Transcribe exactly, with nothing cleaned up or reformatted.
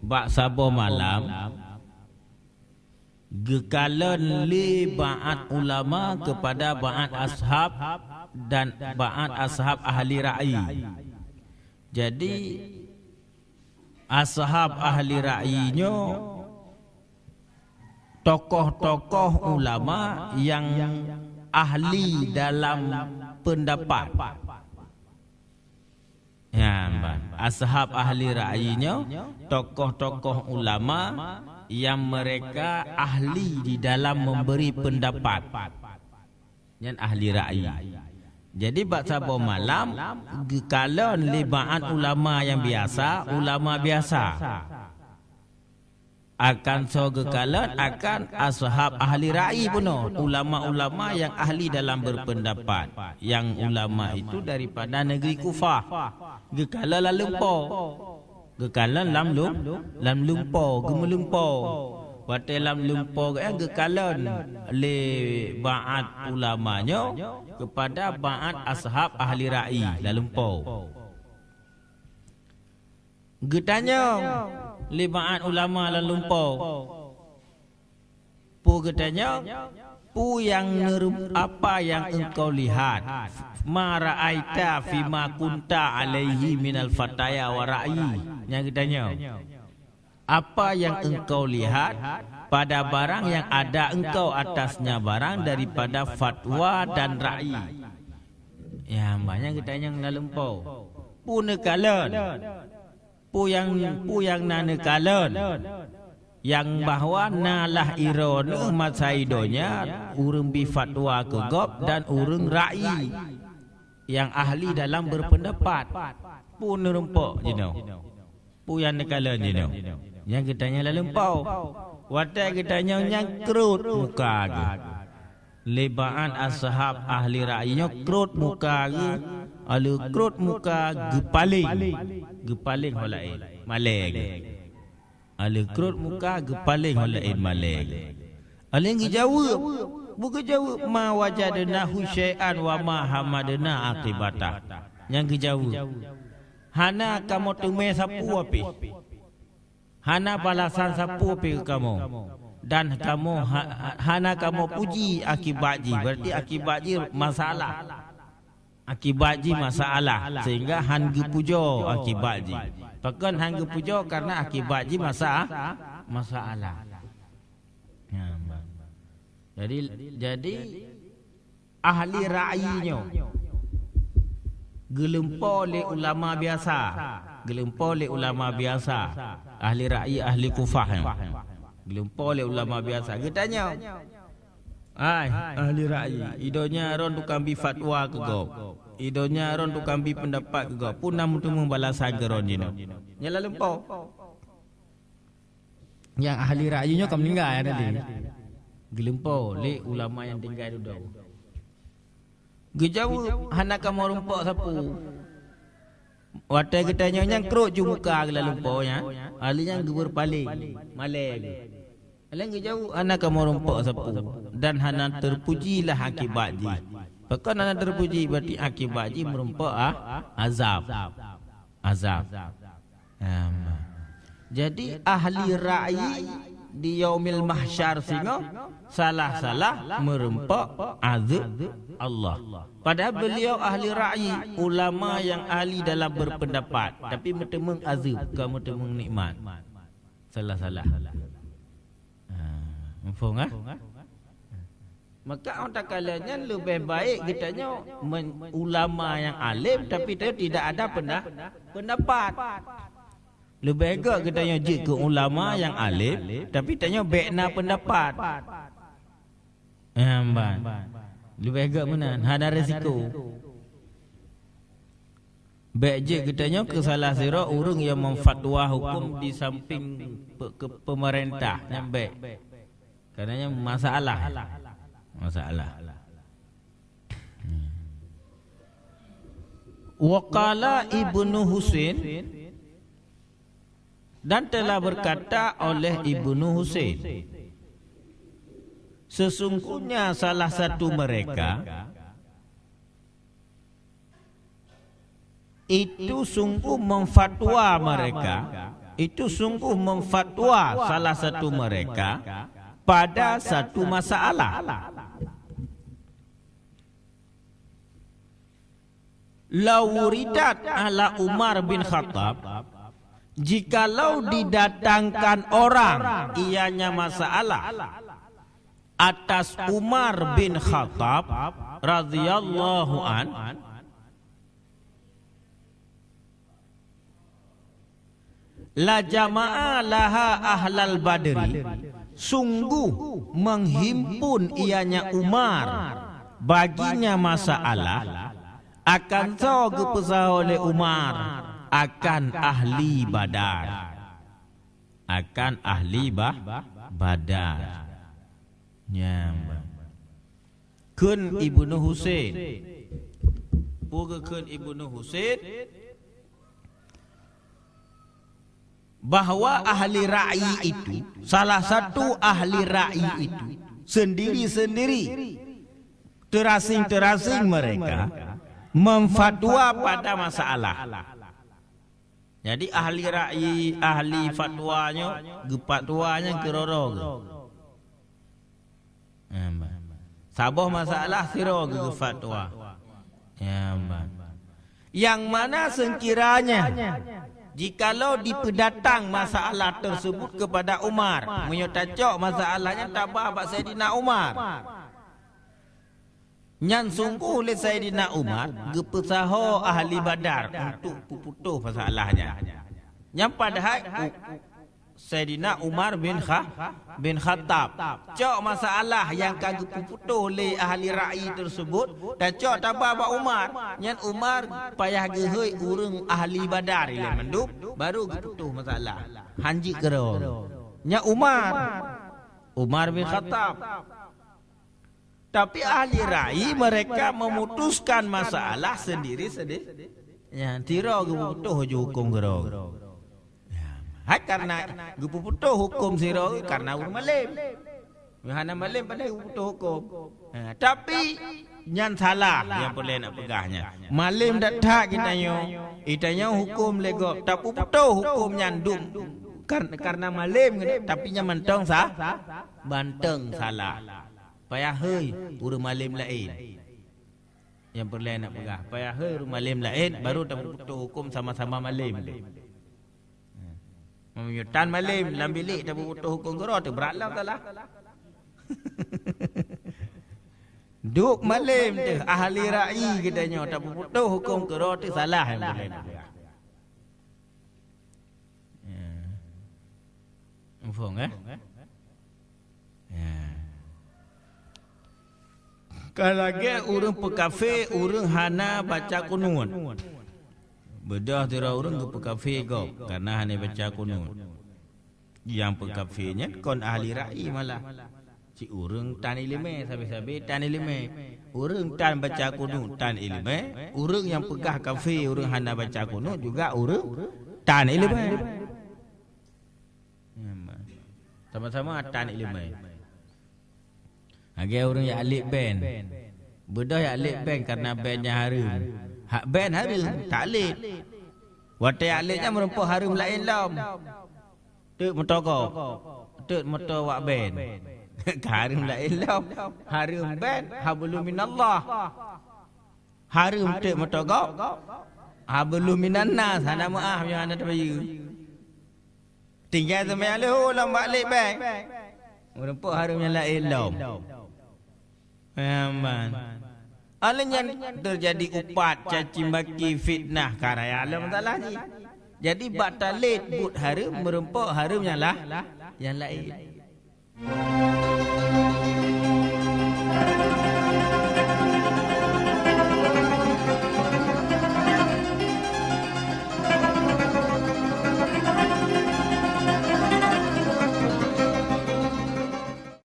Bak saboh malam, geukalon lé ba'at ulama keupada ba'at ashab dan ba'at ashab ahli ra'yi. Jadi, ashab ahli ra'yi nyoe tokoh-tokoh ulama nyang ahli dalam peundapat. Nyan ban, ashab ahli ra'yi nyoe tokoh-tokoh ulama nyang mereka ahli di dalam memberi pendapat. Nyan ahli ra'yi. Jadi, bak saboh malam geukalon lé ba'at ulama nyang biasa, ulama biasa. Akan soe geukalon? Akan ashab ahli ra'yi bunoe, ulama-ulama nyang ahli dalam berpendapat. Nyang ulama itu daripada negeri Kufah. Geukalon lam lumpoe. Geukalon lam lum-, lam lumpoe, geumeulumpoe. Watée lam lumpoe geukalon lé ba'at ulama nyoe keupada ba'at ashab ahli ra'yi lam lumpoe. Geutanyong lé ba'at ulama lam lumpoe. Peue geutanyong? Peue nyang neurum-, apa nyang engkau lihat? Ma ra'aita fima kunta alaihi minal fataya wa ra'yi. Nyang geutanyong. Apa nyang engkau lihat pada barang nyang ada engkau atasnya barang daripada fatwa dan ra'yi? Ya, banyak geutanyong lam lumpoe. Peue neukalon? Peue nyang, peue nyang na neukalon? Nyang bahwa na lah iroe neuh masa i donya ureuëng bi fatwa keu gob dan ureuëng ra'yi nyang ahli dalam berpendapat. Peue neurumpok jinoe? Peue nyang neukalon jinoe? Nyang geutanyong lam lumpoe. Watée geutanyong nyan krot muka geuh. Lé ba'at ashab ahli ra'yi nyoe krot muka geuh, aleuh krot muka geupaleng, geupaleng ho laén, malée geuh. Aleuh krot muka geupaleng ho laén, malée geuh. Aleuh geujaweueb, beugeujaweueb, "Ma wajadnahu syai'an wa ma hamadna aqibatah." Nyang geujaweueb, "Hana kamoe teumé sapeue pih." Hana balasan sapeue pih keu kamoe, dan kamoe ha-, ha-, hana kamoe puji akibat jih, berarti akibat jih masalah. Akibat jih masalah, sehingga han geupujoe akibat jih. Pakon han geupujoe? Karena akibat jih masa-, masalah. Nah, jadi, jadi ahli ra'yi nyoe geulumpoe lé ulama biasa, geulumpoe lé ulama biasa, ahli ra'yi, ahli Kufah nyoe. Geulumpoe lé ulama biasa, geutanyong, "Hai ahli ra'yi, i donya droen tukang bi fatwa keu gob, i donya droen tukang bi peundapat keu gob, peue na meuteumé balasan keu droen jinoe?" Nyan lam lumpoe. Nyang ahli ra'yi nyoe ka meuninggai tadi. Geulumpoe lé ulama nyang tinggai dudoe. Geujaweueb, "Hana kamoe rumpok sapeue." Watée geutanyong nyan krot ju muka geuh lam lumpoe nyan, ahli nyan geubeurpaléng, malée geuh. Aleuh geujaweueb, "Hana kamoe rumpok sapeue, dan hana teupujilah akibat jih." Pakon hana teupuji? Berarti akibat jih meurumpok a-, azab. Azab. Em, jadi ahli ra'yi di yaumil mahsyar singoh salah-salah meurumpok azab Allah. Padahal beliau ahli ra'yi, ulama nyang ahli dalam berpendapat, tapi meuteumeung azab, ka meuteumeung nikmat. Salah-salah. Ha, muphom, ah? Maka 'oh takalon nyan leubeh baik geutanyoe men-, ulama nyang além, tapi tanyoe tidak ada penda-, pendapat. Leubeh gét geutanyoe jeuet keu ulama nyang além, tapi tanyoe bék na pendapat. Nyan ban. Leubeh gét meunan, hana resiko. Bék jeuet geutanyoe keu salah sidroe ureuëng nyang meufatwa huköm di sampéng pe-, keu peumeurintah, nyan bék. Karena nyan masalah. Masalah. Wa qala Ibnu Husain, dan telah berkata oleh Ibnu Husain, sesungguhnya salah satu mereka itu sungguh memfatwa mereka itu sungguh memfatwa salah satu mereka pada satu masalah. Lau wuridat ala Umar bin Khattab, jikalau didatangkan orang, ianya masalah, atas Umar bin Khattab radhiyallahu an, la jama'a laha ahlal badri, sungguh menghimpun ianya Umar baginya masalah, akan soe geupeusaho lé Umar, akan ahli Badar. Akan ahli ba-, Badar. Nyan. Kheun Ibnu Husain. Peue geukheun Ibnu Husain? Bahwa ahli ra'yi itu, salah satu ahli ra'yi itu, sendiri-sendiri, terasing-terasing mereka memfatwa pada masalah. Jadi, ahli ra'yi, ahli fatwa nyoe, geufatwa nyan keudroe-droe geuh. Nyan ban. Saboh masalah sidroe geufatwa. Nyan ban. Nyang mana seukiranya jikalau dipeudatang masalah tersebut kepada Umar, meunyoe tacok masalah nyan taba bak Saidina Umar, nyan sunggoh lé Saidina Umar geupeusaho ahli Badar untuk peuputôh masalah nyan. Nyan padahai u-, Saidina Umar bin Kha-, bin Khattab. Cok masalah nyang ka geupeuputôh lé ahli ra'yi tersebut, tacok taba bak Umar. Nyan Umar payah geuhôi ureuëng ahli Badar ilée mandum, baru geuputôh masalah. Hanjeuet keudroe. Nyan Umar. Umar bin Khattab. Tapi ahli ra'yi mereka memutuskan masalah sendiri-sendiri. Ya, sidroe geuputôh ju huköm keudroe. Ya, hai karena geuputôh huköm sidroe karena ureuëng malém. Nyang hana malém pandai geuputôh huköm. Ha, tapi nyan salah nyang peureulée nak peugah nyan. Malém that-that geutanyoe, geutanyoe huköm lé gob, tapuputôh huköm nyan dum kar-, karena malém, tapi nyan mantong sa-, mantong salah. Payah hôi ureuëng malém laén. Nyang peureulée nak peugah, payah hôi ureuëng malém laén, baru tapuputôh huköm sama-sama malém. Meunyoe tan malém lam bilék tapuputôh huköm keudroe, teuh brat lom salah. Duek malém teuh ahli ra'yi geutanyoe tapuputôh huköm keudroe, teuh salah nyang peureulée nak peugah. Ya. Muphom, eh? Ya. Ka lagée ureuëng peukafé, ureuëng hana baca kunut. Beudôh sidroe ureuëng geupeukafé gob karena hana baca kunut. Nyang peukafé nyan kon ahli ra'yi malah. Cit ureuëng tan iéleumé, sabe-sabe tan iéleumé. Ureuëng tan baca kunut tan iéleumé, ureuëng nyang peugah kafé ureuëng hana baca kunut juga ureuëng tan iéleumé. Sama-sama tan iéleumé. Lagée ureuëng jak lét band. Beudôh jak lét band karena band nyan hareuem. Hak band hareuem, tak lét. Watée jak lét nyan meureumpok hareuem laén lom. Teuk moto gob, teuk moto wak band. Ka hareuem laén lom. Hareuem band, hablum minallah. Hareuem teuk moto gob, hablum minannas, hana meuáh nyoe hana teubayeue. Tinggai seumayang leuhô lom bak lét band. Meureumpok hareuem nyang laén lom. Aman. Alèh nyan teujadi upat, caci maki, fitnah, ka raya lom masalah jih. Jadi bak talét buet hareuem, meureumpok hareuem nyang lah, nyang laén.